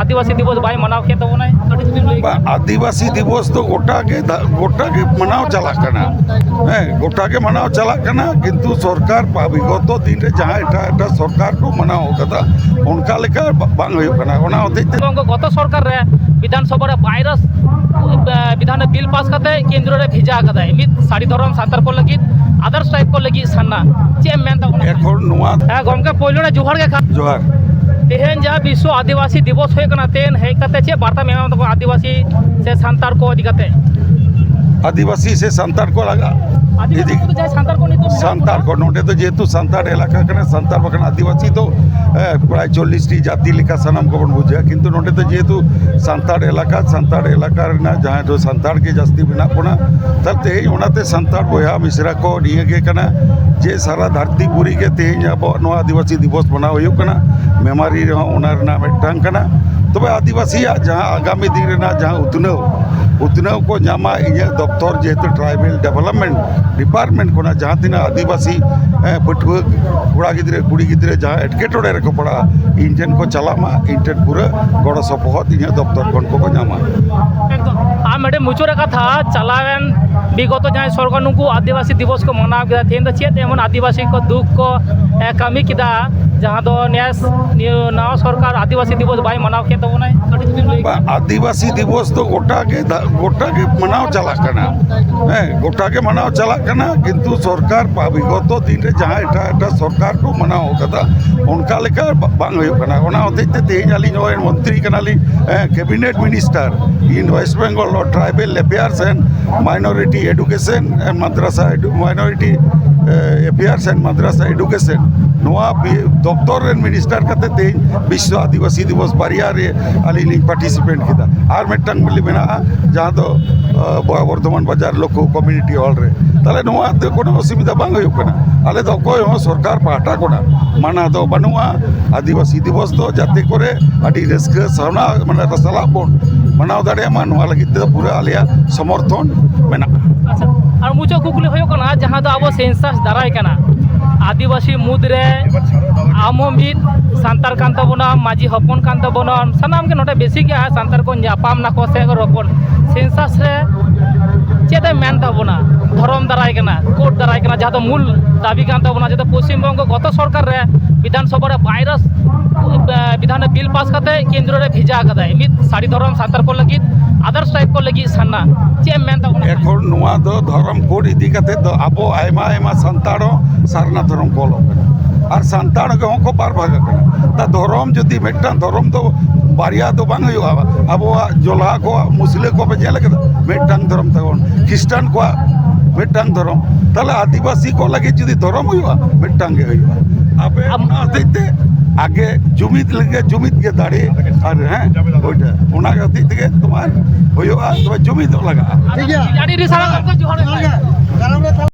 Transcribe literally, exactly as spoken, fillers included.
ᱟᱹᱫᱤᱵᱟᱹᱥᱤ ᱫᱤᱵᱚᱥ ᱵᱟᱭ ᱢᱟᱱᱟᱣ ᱠᱮᱫ ᱛᱟᱵᱚᱱᱟᱭ, ᱠᱟᱹᱴᱤᱡ ᱡᱩᱫᱤᱢ ᱞᱟᱹᱭ ᱠᱮᱭᱟ᱾ ᱵᱟᱝ, ᱟᱹᱫᱤᱵᱟᱹᱥᱤ ᱫᱤᱵᱚᱥ ᱫᱚ ᱜᱚᱴᱟ ᱜᱮ ᱫᱟ-, ᱜᱚᱴᱟ ᱜᱮ ᱢᱟᱱᱟᱣ ᱪᱟᱞᱟᱜ ᱠᱟᱱᱟ᱾ ᱦᱮᱸ, ᱜᱚᱴᱟ ᱜᱮ ᱢᱟᱱᱟᱣ ᱪᱟᱞᱟᱜ ᱠᱟᱱᱟ, ᱠᱤᱱᱛᱩ ᱥᱚᱨᱠᱟᱨ ᱯᱟ-, ᱵᱤᱜᱚᱛᱚ ᱫᱤᱱ ᱨᱮ ᱡᱟᱦᱟᱸ ᱮᱴᱟᱜ ᱮᱴᱟᱜ ᱥᱚᱨᱠᱟᱨ ᱠᱚ ᱢᱟᱱᱟᱣ ᱠᱟᱫᱟ, ᱚᱱᱠᱟ ᱞᱮᱠᱟ ᱵᱟ-, ᱵᱟᱝ ᱦᱩᱭᱩᱜ ᱠᱟᱱᱟ᱾ ᱚᱱᱟ ᱦᱚᱛᱮᱡ ᱛᱮ ᱜᱚᱢᱠᱮ, ᱜᱚᱛᱚ ᱥᱚᱨᱠᱟᱨ ᱨᱮ ᱵᱤᱫᱷᱟᱱ ᱥᱚᱵᱷᱟ ᱨᱮ ᱵᱷᱟᱭᱨᱟᱥ, ᱮ, ᱵᱤᱫᱷᱟᱱ ᱨᱮ ᱵᱤᱞ ᱯᱟᱥ ᱠᱟᱛᱮ ᱠᱮᱱᱫᱨᱚ ᱨᱮ ᱵᱷᱮᱡᱟ ᱠᱟᱫᱟᱭ, ᱢᱤᱫ ᱥᱟᱹᱲᱤ ᱫᱷᱚᱨᱚᱢ ᱥᱟᱱᱛᱟᱲ ᱠᱚ ᱞᱟᱹᱜᱤᱫ, others tribe ᱠᱚ ᱞᱟᱹᱜᱤᱫ ᱥᱟᱨᱱᱟ᱾ ᱪᱮᱫ ᱮᱢ ᱢᱮᱱ ᱛᱟᱵᱚᱱᱟ? ᱮᱠᱷᱚᱱ ᱱᱚᱣᱟ ᱦᱮᱸ ᱜᱚᱢᱠᱮ, ᱯᱳᱭᱞᱳ ᱨᱮ ᱡᱚᱦᱟᱨ ᱜᱮ ᱠᱷᱟᱱ᱾ ᱡᱚᱦᱟᱨ᱾ ᱛᱮᱦᱮᱧ ᱡᱟᱦᱟᱸ ᱵᱤᱥᱥᱚ ᱟᱹᱫᱤᱵᱟᱹᱥᱤ ᱫᱤᱵᱚᱥ ᱦᱩᱭᱩᱜ ᱠᱟᱱᱟ, ᱛᱮᱦᱮᱧ ᱦᱮᱡ ᱠᱟᱛᱮ ᱪᱮᱫ ᱵᱟᱨᱛᱟᱢ ᱮᱢᱟ ᱛᱟᱵᱚᱱᱟ ᱟᱹᱫᱤᱵᱟᱹᱥᱤ ᱥᱮ ᱥᱟᱱᱛᱟᱲ ᱠᱚ ᱤᱫᱤ ᱠᱟᱛᱮ? ᱟᱹᱫᱤᱵᱟᱹᱥᱤ ᱥᱮ ᱥᱟᱱᱛᱟᱲ ᱠᱚ ᱞᱟᱜᱟᱜ ᱟᱹᱫᱤᱵᱟᱹᱥᱤ ᱤᱫᱤ-, ᱵᱚᱞᱛᱮ ᱡᱟᱦᱟᱸᱭ ᱥᱟᱱᱛᱟᱲ ᱠᱚ ᱱᱤᱛᱚᱜ ᱢᱮᱱᱟᱜ ᱥᱟᱱᱛᱟᱲ ᱠᱚᱣᱟ᱾ ᱠᱚ, ᱱᱚᱰᱮ ᱫᱚ ᱡᱮᱦᱮᱛᱩ ᱥᱟᱱᱛᱟᱲ ᱮᱞᱟᱠᱟ ᱠᱟᱱᱟ, ᱥᱟᱱᱛᱟᱲ ᱵᱟᱠᱷᱟᱱ ᱟᱹᱫᱤᱵᱟᱹᱥᱤ ᱫᱚ, ᱮ, ᱯᱨᱟᱭ ᱪᱚᱞᱞᱤᱥ ᱴᱤ ᱡᱟᱹᱛᱤ ᱞᱮᱠᱟ ᱥᱟᱱᱟᱢ ᱠᱚᱵᱚᱱ ᱵᱩᱡᱷᱟᱹᱣᱟ, ᱠᱤᱱᱛᱩ ᱱᱚᱰᱮ ᱫᱚ ᱡᱮᱦᱮᱛᱩ ᱥᱟᱱᱛᱟᱲ ᱮᱞᱟᱠᱟ, ᱥᱟᱱᱛᱟᱲ ᱮᱞᱟᱠᱟ ᱨᱮᱱᱟᱜ ᱡᱟᱦᱟᱸᱭ ᱫᱚ ᱥᱟᱱᱛᱟᱲ ᱜᱮ ᱡᱟᱹᱥᱛᱤ ᱢᱮᱱᱟᱜ ᱵᱚᱱᱟ, ᱛᱟᱦᱞᱮ ᱛᱮᱦᱮᱧ ᱚᱱᱟᱛᱮ ᱥᱟᱱᱛᱟᱲ ᱵᱚᱭᱦᱟ ᱢᱤᱥᱨᱟ ᱠᱚ ᱱᱤᱭᱟᱹ ᱜᱮ ᱠᱟᱱᱟ ᱡᱮ ᱥᱟᱨᱟ ᱫᱷᱟᱹᱨᱛᱤ ᱯᱩᱨᱤ ᱜᱮ ᱛᱮᱦᱮᱧ ᱟᱵᱚᱣᱟᱜ ᱱᱚᱣᱟ ᱟᱹᱫᱤᱵᱟᱹᱥᱤ ᱫᱤᱵᱚᱥ ᱢᱟᱱᱟᱣ ᱦᱩᱭᱩᱜ ᱠᱟᱱᱟ᱾ ᱢᱮᱢᱟᱨᱤ ᱨᱮᱦᱚᱸ ᱚᱱᱟ ᱨᱮᱱᱟᱜ ᱢᱤᱫᱴᱟᱝ ᱠᱟᱱᱟ᱾ ᱛᱚᱵᱮ ᱟᱹᱫᱤᱵᱟᱹᱥᱤᱭᱟᱜ ᱡᱟᱦᱟᱸ ᱟᱜᱟᱢᱤ ᱫᱤᱱ ᱨᱮᱱᱟᱜ ᱡᱟᱦᱟᱸ ᱩᱛᱱᱟᱹᱣ, ᱩᱛᱱᱟᱹᱣ ᱠᱚ ᱧᱟᱢᱟ, ᱤᱧᱟᱹᱜ ᱫᱚᱯᱛᱚᱨ ᱡᱮᱦᱮᱛᱩ ᱴᱨᱟᱭᱵᱮᱞ ᱰᱮᱵᱷᱞᱚᱯᱢᱮᱱᱴ ᱰᱤᱯᱟᱨᱴᱢᱮᱱᱴ ᱠᱷᱚᱱᱟᱜ ᱡᱟᱦᱟᱸ ᱛᱤᱱᱟᱹᱜ ᱟᱹᱫᱤᱵᱟᱹᱥᱤ, ᱮ, ᱯᱟᱹᱴᱷᱩᱣᱟᱹ ᱠᱚᱲᱟ ᱜᱤᱫᱽᱨᱟᱹ, ᱠᱩᱲᱤ ᱜᱤᱫᱽᱨᱟᱹ ᱡᱟᱦᱟᱸ ᱮᱴᱠᱮᱴᱚᱬᱮ ᱨᱮᱠᱚ ᱯᱟᱲᱟᱜᱼᱟ, ᱤᱧ ᱴᱷᱮᱱ ᱠᱚ ᱪᱟᱞᱟᱜ ᱢᱟ, ᱤᱧ ᱴᱷᱮᱱ ᱯᱩᱨᱟᱹ ᱜᱚᱲᱚ ᱥᱚᱯᱚᱦᱚᱫ ᱤᱧᱟᱹᱜ ᱫᱚᱯᱛᱚᱨ ᱠᱷᱚᱱ ᱠᱚ ᱧᱟᱢᱟ᱾ ᱮᱠᱫᱚᱢ᱾ ᱟᱨ ᱢᱤᱫᱴᱮᱱ ᱢᱩᱪᱟᱹᱫ ᱨᱮ ᱠᱟᱛᱷᱟ, ᱪᱟᱞᱟᱣᱮᱱ ᱵᱤᱜᱚᱛᱚ ᱡᱟᱦᱟᱸᱭ ᱥᱚᱨᱠᱟᱨ ᱱᱩᱠᱩ ᱟᱹᱫᱤᱵᱟᱹᱥᱤ ᱫᱤᱵᱚᱥ ᱠᱚ ᱢᱟᱱᱟᱣ ᱠᱮᱫᱟ, ᱛᱮᱦᱮᱧ ᱫᱚ ᱪᱮᱫ ᱮᱢᱚᱱ ᱟᱹᱫᱤᱵᱟᱹᱥᱤ ᱠᱚ ᱫᱩᱠ ᱠᱚ, ᱮ, ᱠᱟᱹᱢᱤ ᱠᱮᱫᱟ, ᱡᱟᱦᱟᱸ ᱫᱚ ᱱᱮᱥ ᱱᱤᱭᱟᱹ ᱱᱟᱣᱟ ᱥᱚᱨᱠᱟᱨ ᱟᱹᱫᱤᱵᱟᱹᱥᱤ ᱫᱤᱵᱚᱥ ᱵᱟᱭ ᱢᱟᱱᱟᱣ ᱠᱮᱫ ᱛᱟᱵᱚᱱᱟᱭ? ᱠᱟᱹᱴᱤᱡ ᱡᱩᱫᱤᱢ ᱞᱟᱹᱭ ᱠᱮᱭᱟ᱾ ᱵᱟᱝ, ᱟᱹᱫᱤᱵᱟᱹᱥᱤ ᱫᱤᱵᱚᱥ ᱫᱚ ᱜᱚᱴᱟ ᱜᱮ ᱫᱟ-, ᱜᱚᱴᱟ ᱜᱮ ᱢᱟᱱᱟᱣ ᱪᱟᱞᱟᱜ ᱠᱟᱱᱟ᱾ ᱦᱮᱸ, ᱜᱚᱴᱟ ᱜᱮ ᱢᱟᱱᱟᱣ ᱪᱟᱞᱟᱜ ᱠᱟᱱᱟ, ᱠᱤᱱᱛᱩ ᱥᱚᱨᱠᱟᱨ ᱯᱟ-, ᱵᱤᱜᱚᱛᱚ ᱫᱤᱱ ᱨᱮ ᱡᱟᱦᱟᱸ ᱮᱴᱟᱜ ᱮᱴᱟᱜ ᱥᱚᱨᱠᱟᱨ ᱠᱚ ᱢᱟᱱᱟᱣ ᱠᱟᱫᱟ, ᱚᱱᱠᱟ ᱞᱮᱠᱟ ᱵᱟ-, ᱵᱟᱝ ᱦᱩᱭᱩᱜ ᱠᱟᱱᱟ᱾ ᱚᱱᱟ ᱦᱚᱛᱮᱡ ᱛᱮ ᱛᱮᱦᱮᱧ ᱟᱹᱞᱤᱧ ᱱᱚᱜᱼᱚᱭ ᱢᱚᱱᱛᱨᱤ ᱠᱟᱱᱟᱞᱤᱧ, ᱦᱮᱸ, cabinet minister in West Bengal of Tribal Affairs and Minority Education and Madrasa Edu-, Minority, A, Affairs and Madrasa Education, ᱱᱚᱣᱟ ᱵᱤ-, ᱫᱚᱯᱛᱚᱨ ᱨᱮᱱ ᱢᱤᱱᱤᱥᱴᱟᱨ ᱠᱟᱛᱮ ᱛᱮᱦᱮᱧ ᱵᱤᱥᱥᱚ ᱟᱹᱫᱤᱵᱟᱹᱥᱤ ᱫᱤᱵᱚᱥ ᱵᱟᱨᱭᱟ ᱨᱮ ᱟᱹᱞᱤᱧ ᱞᱤᱧ ᱯᱟᱨᱴᱤᱥᱤᱯᱮᱴ ᱠᱮᱫᱟ᱾ ᱟᱨ ᱢᱤᱫᱴᱟᱝ ᱵᱚᱞᱮ ᱢᱮᱱᱟᱜᱼᱟ, ᱡᱟᱦᱟᱸ ᱫᱚ, ᱟ, ᱵᱚ-, ᱵᱚᱨᱫᱷᱚᱢᱟᱱ ᱵᱟᱡᱟᱨ ᱞᱚᱠᱷᱩ ᱠᱚᱢᱤᱭᱩᱱᱤᱴᱤ ᱦᱚᱞ ᱨᱮ᱾ ᱛᱟᱦᱞᱮ ᱱᱚᱣᱟ ᱛᱮ ᱠᱳᱱᱳ ᱚᱥᱩᱵᱤᱫᱷᱟ ᱵᱟᱝ ᱦᱩᱭᱩᱜ ᱠᱟᱱᱟ᱾ ᱟᱞᱮ ᱫᱚ ᱚᱠᱚᱭ ᱦᱚᱸ ᱥᱚᱨᱠᱟᱨ ᱯᱟᱦᱴᱟ ᱠᱷᱚᱱᱟᱜ ᱢᱟᱱᱟ ᱫᱚ ᱵᱟᱹᱱᱩᱜᱼᱟ᱾ ᱟᱹᱫᱤᱵᱟᱹᱥᱤ ᱫᱤᱵᱚᱥ ᱫᱚ ᱡᱟᱛᱮ ᱠᱚᱨᱮ ᱟᱹᱰᱤ ᱨᱟᱹᱥᱠᱟᱹ ᱥᱟᱣᱱᱟ, ᱢᱟᱱᱮ, ᱥᱟᱞᱟᱜ ᱵᱚᱱ ᱢᱟᱱᱟᱣ ᱫᱟᱲᱮᱭᱟᱜ ᱢᱟ, ᱱᱚᱣᱟ ᱞᱟᱹᱜᱤᱫ ᱛᱮᱫᱚ ᱯᱩᱨᱟᱹ ᱟᱞᱮᱭᱟᱜ ᱥᱚᱢᱚᱨᱛᱷᱚᱱ ᱢᱮᱱᱟᱜᱼᱟ᱾ ᱟᱪᱪᱷᱟ, ᱟᱨ ᱢᱩᱪᱟᱹᱫ ᱠᱩᱠᱞᱤ ᱦᱩᱭᱩᱜ ᱠᱟᱱᱟ, ᱡᱟᱦᱟᱸ ᱫᱚ ᱟᱵᱚ ᱥᱮᱱᱥᱟᱥ ᱫᱟᱨᱟᱭ ᱠᱟᱱᱟ, ᱟᱹᱫᱤᱵᱟᱹᱥᱤ ᱢᱩᱫᱽᱨᱮ ᱟᱢ ᱦᱚᱸ ᱢᱤᱫ ᱥᱟᱱᱛᱟᱲ ᱠᱟᱱ ᱛᱟᱵᱚᱱᱟᱢ, ᱢᱟᱹᱡᱷᱤ ᱦᱚᱯᱚᱱ ᱠᱟᱱ ᱛᱟᱵᱚᱱᱟᱢ, ᱥᱟᱱᱟᱢ ᱜᱮ ᱱᱚᱰᱮ ᱵᱮᱥᱤ ᱜᱮ ᱥᱟᱱᱛᱟᱲ ᱠᱚ ᱧᱟᱯᱟᱢ ᱱᱟᱠᱚ ᱥᱮ ᱨᱚᱯᱚᱲ᱾ ᱥᱮᱱᱥᱟᱥ ᱨᱮ ᱪᱮᱫ ᱮ ᱢᱮᱱ ᱛᱟᱵᱚᱱᱟ? ᱫᱷᱚᱨᱚᱢ ᱫᱟᱨᱟᱭ ᱠᱟᱱᱟ, ᱠᱳᱰ ᱫᱟᱨᱟᱭ ᱠᱟᱱᱟ, ᱡᱟᱦᱟᱸ ᱫᱚ ᱢᱩᱞ ᱫᱟᱹᱵᱤ ᱠᱟᱱ ᱛᱟᱵᱚᱱᱟ, ᱡᱟᱦᱟᱸ ᱫᱚ ᱯᱚᱥᱪᱤᱢ ᱵᱚᱝᱜᱚ ᱜᱚᱛᱚ ᱥᱚᱨᱠᱟᱨ ᱨᱮ ᱵᱤᱫᱷᱟᱱ ᱥᱚᱵᱷᱟ ᱨᱮ ᱵᱷᱟᱭᱨᱟᱥ, ᱮ, ᱵᱤᱫᱷᱟᱱ ᱨᱮ ᱵᱤᱞ ᱯᱟᱥ ᱠᱟᱛᱮ ᱠᱮᱱᱫᱨᱚ ᱨᱮ ᱵᱷᱮᱡᱟ ᱟᱠᱟᱫᱟᱭ, ᱢᱤᱫ ᱥᱟᱹᱨᱤ ᱫᱷᱚᱨᱚᱢ ᱥᱟᱱᱛᱟᱲ ᱠᱚ ᱞᱟᱹᱜᱤᱫ, ᱟᱫᱟᱨᱥ ᱴᱨᱟᱭᱤᱵ ᱠᱚ ᱞᱟᱹᱜᱤᱫ ᱥᱟᱨᱱᱟ᱾ ᱪᱮᱫ ᱮᱢ ᱢᱮᱱ ᱛᱟᱵᱚᱱᱟ? ᱮᱠᱷᱚᱱ ᱱᱚᱣᱟ ᱫᱚ ᱫᱷᱚᱨᱚᱢ ᱠᱳᱰ ᱤᱫᱤ ᱠᱟᱛᱮ ᱫᱚ ᱟᱵᱚ ᱟᱭᱢᱟ ᱟᱭᱢᱟ ᱥᱟᱱᱛᱟᱲ ᱦᱚᱸ ᱥᱟᱨᱱᱟ ᱫᱷᱚᱨᱚᱢ ᱠᱚ ᱚᱞᱚᱜ ᱠᱟᱱᱟ, ᱟᱨ ᱥᱟᱱᱛᱟᱲ ᱦᱚᱸᱠᱚ ᱵᱟᱨ ᱵᱷᱟᱜᱽ ᱟᱠᱟᱱᱟ᱾ ᱛᱟ ᱫᱷᱚᱨᱚᱢ ᱡᱩᱫᱤ ᱢᱤᱫᱴᱟᱝ ᱫᱷᱚᱨᱚᱢ ᱫᱚ ᱵᱟᱨᱭᱟ ᱫᱚ ᱵᱟᱝ ᱦᱩᱭᱩᱜᱼᱟ᱾ ᱟᱵᱚᱣᱟᱜ ᱡᱚᱞᱦᱟ ᱠᱚ, ᱢᱩᱥᱞᱟᱹ ᱠᱚ ᱯᱮ ᱧᱮᱞ ᱠᱟᱫᱟ, ᱢᱤᱫᱴᱟᱝ ᱫᱷᱚᱨᱚᱢ ᱛᱟᱵᱚᱱ, ᱠᱷᱨᱤᱥᱴᱟᱱ ᱠᱚᱣᱟᱜ ᱢᱤᱫᱴᱟᱝ ᱫᱷᱚᱨᱚᱢ᱾ ᱛᱟᱦᱞᱮ ᱟᱹᱫᱤᱵᱟᱹᱥᱤ ᱠᱚ ᱞᱟᱹᱜᱤᱫ ᱡᱩᱫᱤ ᱫᱷᱚᱨᱚᱢ ᱦᱩᱭᱩᱜᱼᱟ, ᱢᱤᱫᱴᱟᱝ ᱜᱮ ᱦᱩᱭᱩᱜᱼᱟ᱾ ᱟᱯᱮ ᱟᱢ- ᱚᱱᱟ ᱦᱚᱛᱮᱡ ᱛᱮ ᱟᱜᱮ ᱡᱩᱢᱤᱫ ᱞᱮᱜᱮ, ᱡᱩᱢᱤᱫ ᱜᱮ ᱫᱟᱲᱮ᱾ ᱟᱨ ᱦᱮᱸ, ᱚᱱᱟ ᱦᱚᱛᱮᱡ ᱛᱮᱜᱮ ᱛᱚᱢᱟᱨ ᱦᱩᱭᱩᱜᱼᱟ, ᱛᱚᱵᱮ ᱡᱩᱢᱤᱫᱚᱜ ᱞᱟᱜᱟᱜᱼᱟ᱾ ᱴᱷᱤᱠ ᱜᱮᱭᱟ᱾ ᱟᱹᱰᱤ ᱟᱹᱰᱤ ᱥᱟᱨᱦᱟᱣ ᱜᱚᱢᱠᱮ, ᱡᱚᱦᱟᱨ᱾ ᱡᱚᱦᱟᱨ ᱜᱮ᱾ ᱠᱟᱨᱟᱢ ᱨᱮ